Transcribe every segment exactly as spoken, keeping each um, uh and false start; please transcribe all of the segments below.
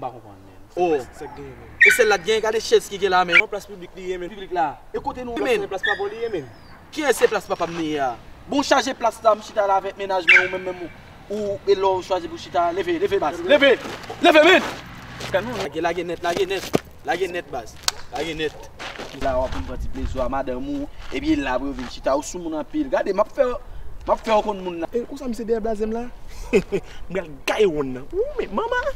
pa konprann, men. Oh. Sa k genyen, men? E sèl la t genyen, gade chèz ki gen la, men. Yon plas piblik li ye, men. Piblik la. E kote nou, men? Plas pabò li ye, men. Kiyès se plas papa m li ye a? Bon, chaje plas la, m chita la avèk mennaj mwen, ou menm, menm, ou, ou, e lè w chwazi pou chita, leve, leve, baz. Leve! Leve, men! Lage, lage nèt, lage nèt. Lage nèt, baz. Lage nèt. Ki la, w ap vin pran ti plezi w a madanm ou, epi l la pou yo vin chita, ou sou moun anpil. Gade, m ap fè, m ap fè w konn moun nan. E, konsa misye dèyè blaze m la? M pral gaye wonn nan. Ou, men, manman!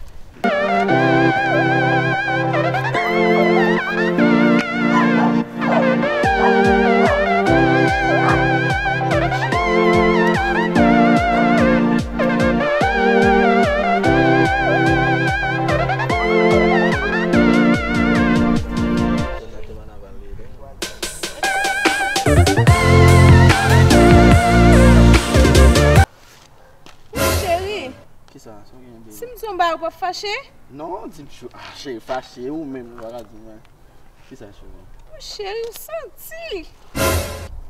Cheri, kisa? Sa w gen, baby? Si m di yon bagay, ou p ap fache? Non, di m cho-, ah, cheri, fache, ou menm, ou pa ka di m, men. Kisa, cheri? Cheri, ou santi.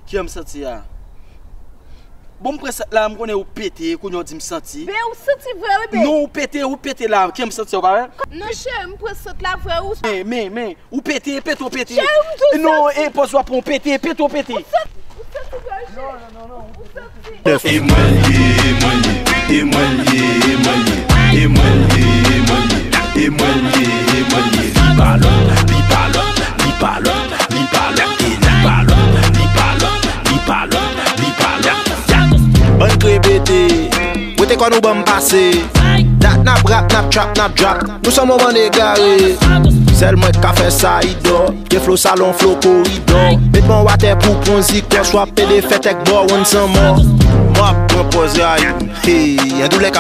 Kiyè m santi a? Bon, m pran sant la, m konnen ou pete, kounye a w di m santi. Ben, ou santi vre, wi, ben. Non, ou pete, ou pete la, kiyè m santi a, ou pa wè? Non, cheri, m pran sant la vre, ou. Men, men, men, ou pete, pete, ou pete. Cheri, m di w santi. Non, e pòz w ap pran, ou pete, pete, ou pete. Ou santi, ou santi vre, cheri. Non, non, non, non, ou pete. E mwen l ye, e mwen l ye, e mwen l ye, e mwen l ye, e mwen l ye, e mwen l ye, e mwen l ye, e mwen l ye. Li pa lòt, li pa lòt, li pa lòt, li pa lòt, e li pa lòt, li pa lòt, li pa lòt, li pa lòt. Bann krepete, wete kò nou ban m pase. Dat n ap rap, n ap trap, n ap drop. Nou se moman egare. Sèl mwen k ka fè sa, idò. Gen flow salon, flow koridò. Met men w atè pou pran zikò. Swa pede fè tèk bò, one san mò. M ap pran pòz rayi. Hey, an doulè ka